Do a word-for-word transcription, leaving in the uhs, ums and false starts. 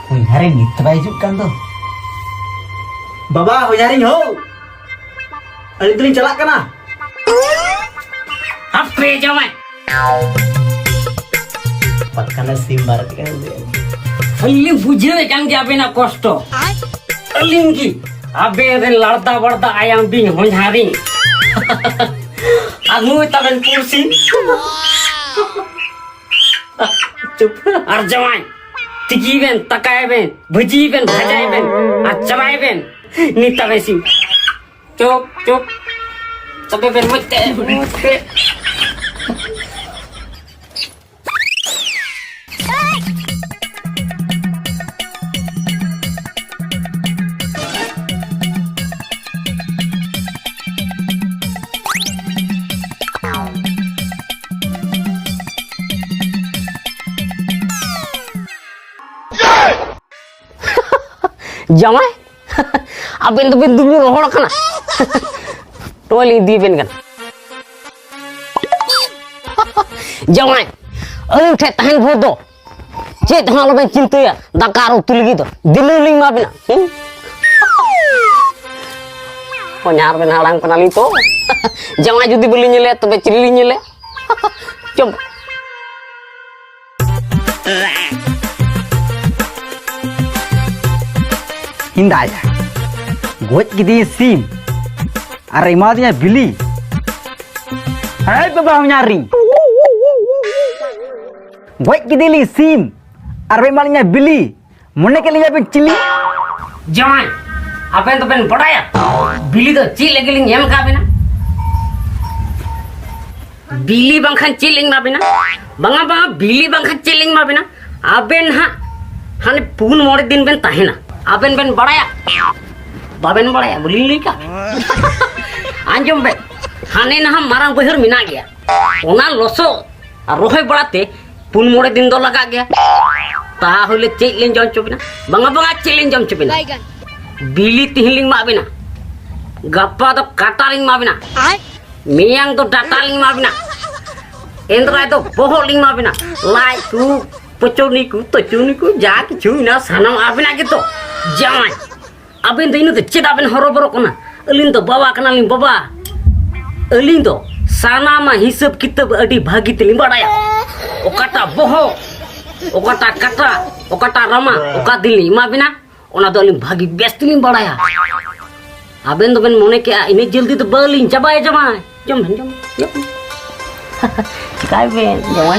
ᱦᱚᱧᱦᱟᱨᱤᱧ ᱱᱤᱛ ᱵᱟᱭ ᱦᱤᱡᱩᱜ ᱠᱟᱱ ᱫᱚ᱾ ᱵᱟᱵᱟ, ᱦᱚᱧᱦᱟᱨᱤᱧ ᱦᱳ, ᱟᱹᱞᱤᱧ ᱫᱚᱞᱤᱧ ᱪᱟᱞᱟᱜ ᱠᱟᱱᱟ᱾ ᱦᱟᱯᱮ ᱡᱟᱶᱟᱭ᱾ ᱯᱟᱛᱠᱟᱱᱟ ᱥᱤᱢ ᱵᱟᱨ ᱴᱤ ᱠᱟᱱᱟ᱾ ᱟᱹᱞᱤᱧ ᱞᱤᱧ ᱵᱩᱡᱷᱟᱹᱣᱮᱫ ᱠᱟᱱ ᱜᱮᱭᱟ ᱟᱵᱮᱱᱟᱜ ᱠᱚᱥᱴᱚ᱾ ᱟᱹᱞᱤᱧ ᱜᱮ ᱟᱵᱮᱱ ᱨᱮᱱ ᱞᱟᱲᱫᱟ ᱵᱟᱲᱫᱟ ᱟᱭᱟᱝ ᱵᱤᱱ ᱦᱚᱧᱦᱟᱨᱤᱧ᱾ ᱟᱨ ᱱᱩᱭ ᱛᱟᱵᱮᱱ ᱯᱩᱲᱥᱤ᱾ ᱪᱩᱯ᱾ ᱟᱨ ᱡᱟᱶᱟᱭ, ᱛᱤᱠᱤ ᱵᱮᱱ, ᱛᱟᱠᱟᱭ ᱵᱮᱱ, ᱵᱷᱟᱹᱡᱤ ᱵᱮᱱ, ᱵᱷᱟᱡᱟᱭ ᱵᱮᱱ, ᱟᱨ ᱪᱟᱵᱟᱭ ᱵᱮᱱ᱾ ᱱᱤᱛ ᱛᱟᱵᱮᱱ ᱥᱤᱢ᱾ ᱪᱩᱯ, ᱪᱩᱯ᱾ ᱛᱚᱵᱮ ᱵᱮᱱ ᱢᱚᱡᱽ ᱛᱮ, ᱢᱚᱡᱽ ᱛᱮ᱾ ᱡᱟᱶᱟᱭ, ᱟᱵᱮᱱ ᱫᱚᱵᱮᱱ ᱫᱩᱞᱩ ᱨᱚᱦᱚᱲ ᱠᱟᱱᱟ᱾ ᱱᱚᱣᱟ ᱞᱤᱧ ᱤᱫᱤᱭᱟᱵᱮᱱ ᱠᱟᱱᱟ᱾ ᱡᱟᱶᱟᱭ, ᱟᱹᱞᱤᱧ ᱴᱷᱮᱱ ᱛᱟᱦᱮᱱ ᱵᱷᱳᱨ ᱫᱚ ᱪᱮᱫ ᱦᱚᱸ ᱟᱞᱚᱵᱮᱱ ᱪᱤᱱᱛᱟᱹᱭᱟ, ᱫᱟᱠᱟ ᱟᱨ ᱩᱛᱩ ᱞᱟᱹᱜᱤᱫ ᱫᱚ ᱫᱤᱱᱟᱹᱢ ᱞᱤᱧ ᱮᱢᱟ ᱵᱮᱱᱟ᱾ ᱦᱩᱸ? ᱦᱚᱧᱦᱟᱨ ᱵᱮᱱ ᱦᱟᱲᱟᱢ ᱠᱟᱱᱟᱞᱤᱧ ᱛᱚ᱾ ᱡᱟᱶᱟᱭ ᱡᱩᱫᱤ ᱵᱟᱹᱞᱤᱧ ᱧᱮᱞᱮᱭᱟ, ᱛᱚᱵᱮ ᱪᱤᱞᱤ ᱞᱤᱧ ᱧᱮᱞᱮᱭᱟ? ᱪᱚᱯ᱾ ᱦᱤᱸᱫᱟᱭᱟ, ᱜᱚᱡ ᱠᱮᱫᱮᱭᱟ ᱥᱤᱢ ᱟᱨ ᱮᱢᱟᱫᱤᱧᱟ ᱵᱤᱞᱤ᱾ ᱦᱮᱸ ᱵᱟᱵᱟ, ᱦᱚᱧᱦᱟᱨᱤᱧ, ᱜᱚᱡ ᱠᱮᱫᱮᱭᱟᱞᱤᱧ ᱥᱤᱢ ᱟᱨ ᱮᱢᱟᱞᱤᱧᱟ ᱵᱤᱞᱤ᱾ ᱢᱚᱱᱮ ᱠᱮᱫ ᱞᱤᱧᱟ ᱵᱮᱱ ᱪᱤᱞᱤ? ᱡᱟᱶᱟᱭ, ᱟᱵᱮᱱ ᱫᱚᱵᱮᱱ ᱵᱟᱰᱟᱭᱟ ᱵᱤᱞᱤ ᱫᱚ ᱪᱮᱫ ᱞᱟᱹᱜᱤᱫ ᱞᱤᱧ ᱮᱢ ᱠᱟᱜ ᱵᱮᱱᱟ? ᱵᱤᱞᱤ ᱵᱟᱝᱠᱷᱟᱱ ᱪᱮᱫ ᱞᱤᱧ ᱮᱢᱟ ᱵᱮᱱᱟ? ᱵᱟᱝᱟ, ᱵᱟᱝᱟ, ᱵᱤᱞᱤ ᱵᱟᱝᱠᱷᱟᱱ ᱪᱮᱫ ᱞᱤᱧ ᱮᱢᱟ ᱵᱮᱱᱟ? ᱟᱵᱮᱱ ᱦᱟᱸᱜ ᱦᱟᱱᱮ ᱯᱩᱱ ᱢᱚᱬᱮ ᱫᱤᱱ ᱵᱮᱱ ᱛᱟᱦᱮᱱᱟ᱾ ᱟᱵᱮᱱ ᱵᱮᱱ ᱵᱟᱲᱟᱭᱟ? ᱵᱟᱵᱮᱱ ᱵᱟᱲᱟᱭᱟ? ᱵᱟᱹᱞᱤᱧ ᱞᱟᱹᱭ ᱠᱟᱜ? ᱟᱸᱡᱚᱢ ᱵᱮᱱ, ᱦᱟᱱᱮ ᱱᱟᱦᱟᱜ ᱢᱟᱨᱟᱝ ᱵᱟᱹᱭᱦᱟᱹᱲ ᱢᱮᱱᱟᱜ ᱜᱮᱭᱟ, ᱚᱱᱟ ᱞᱚᱥᱚᱫ ᱟᱨ ᱨᱚᱦᱚᱭ ᱵᱟᱲᱟᱛᱮ ᱯᱩᱱ ᱢᱚᱬᱮ ᱫᱤᱱ ᱫᱚ ᱞᱟᱜᱟᱜ ᱜᱮᱭᱟ᱾ ᱛᱟᱦᱚᱞᱮ ᱪᱮᱫ ᱞᱤᱧ ᱡᱚᱢ ᱦᱚᱪᱚ ᱵᱮᱱᱟ? ᱵᱟᱝᱟ, ᱵᱟᱝᱟ, ᱪᱮᱫ ᱞᱤᱧ ᱡᱚᱢ ᱦᱚᱪᱚ ᱵᱮᱱᱟ? ᱵᱤᱞᱤ ᱛᱤᱦᱤᱧ ᱞᱤᱧ ᱮᱢᱟ ᱵᱮᱱᱟ, ᱜᱟᱯᱟ ᱫᱚ ᱠᱟᱴᱟ ᱞᱤᱧ ᱮᱢᱟ ᱵᱮᱱᱟ, ᱢᱮᱭᱟᱝ ᱫᱚ ᱰᱟᱴᱟ ᱞᱤᱧ ᱮᱢᱟ ᱵᱮᱱᱟ᱾ ᱮᱱᱫᱨᱟᱭ ᱫᱚ ᱵᱚᱦᱚᱜ ᱞᱤᱧ ᱮᱢᱟ ᱵᱤᱱᱟ᱾ ᱞᱟᱡ ᱠᱚ, ᱯᱚᱪᱚᱱᱤ ᱠᱚ, ᱛᱚᱪᱚᱱᱤ ᱠᱚ, ᱡᱟ ᱠᱤᱪᱷᱩ ᱢᱮᱱᱟᱜᱼᱟ, ᱥᱟᱱᱟᱢ ᱟᱵᱤᱱᱟᱜ ᱜᱮᱛᱚ᱾ ᱡᱟᱶᱟᱭ, ᱟᱵᱤᱱ ᱫᱚ ᱤᱱᱟᱹ ᱫᱚ ᱪᱮᱫᱟᱜ ᱵᱮᱱ ᱦᱚᱨᱚᱵᱚᱨᱚᱜ ᱠᱟᱱᱟ? ᱟᱹᱞᱤᱧ ᱫᱚ ᱵᱟᱵᱟ ᱠᱟᱱᱟᱞᱤᱧ, ᱵᱟᱵᱟ᱾ ᱟᱹᱞᱤᱧ ᱫᱚ ᱥᱟᱱᱟᱢᱟᱜ ᱦᱤᱥᱟᱹᱵ ᱠᱤᱛᱟᱹᱵ ᱟᱹᱰᱤ ᱵᱷᱟᱹᱜᱤ ᱛᱮᱞᱤᱧ ᱵᱟᱲᱟᱭᱟ᱾ ᱚᱠᱟᱴᱟᱜ ᱵᱚᱦᱚᱜ, ᱚᱠᱟᱴᱟᱜ ᱠᱟᱴᱟ, ᱚᱠᱟᱴᱟᱜ ᱨᱟᱢᱟ, ᱚᱠᱟ ᱫᱤᱱ ᱞᱤᱧ ᱮᱢᱟ ᱵᱤᱱᱟ, ᱚᱱᱟ ᱫᱚ ᱟᱹᱞᱤᱧ ᱵᱷᱟᱹᱜᱤ ᱵᱮᱥ ᱛᱮᱞᱤᱧ ᱵᱟᱲᱟᱭᱟ᱾ ᱟᱵᱮᱱ ᱫᱚᱵᱮᱱ ᱢᱚᱱᱮ ᱠᱮᱜᱼᱟ ᱤᱱᱟᱹᱜ ᱡᱚᱞᱫᱤ ᱫᱚ ᱵᱟᱹᱞᱤᱧ ᱪᱟᱵᱟᱭᱟ ᱡᱟᱢᱟᱭ᱾ ᱡᱚᱢ ᱵᱮᱱ, ᱡᱚᱢ ᱵᱮᱱ, ᱡᱚᱢ ᱵᱮᱱ᱾ ᱪᱤᱠᱟᱭ ᱵᱮᱱ, ᱡᱟᱢᱟᱭ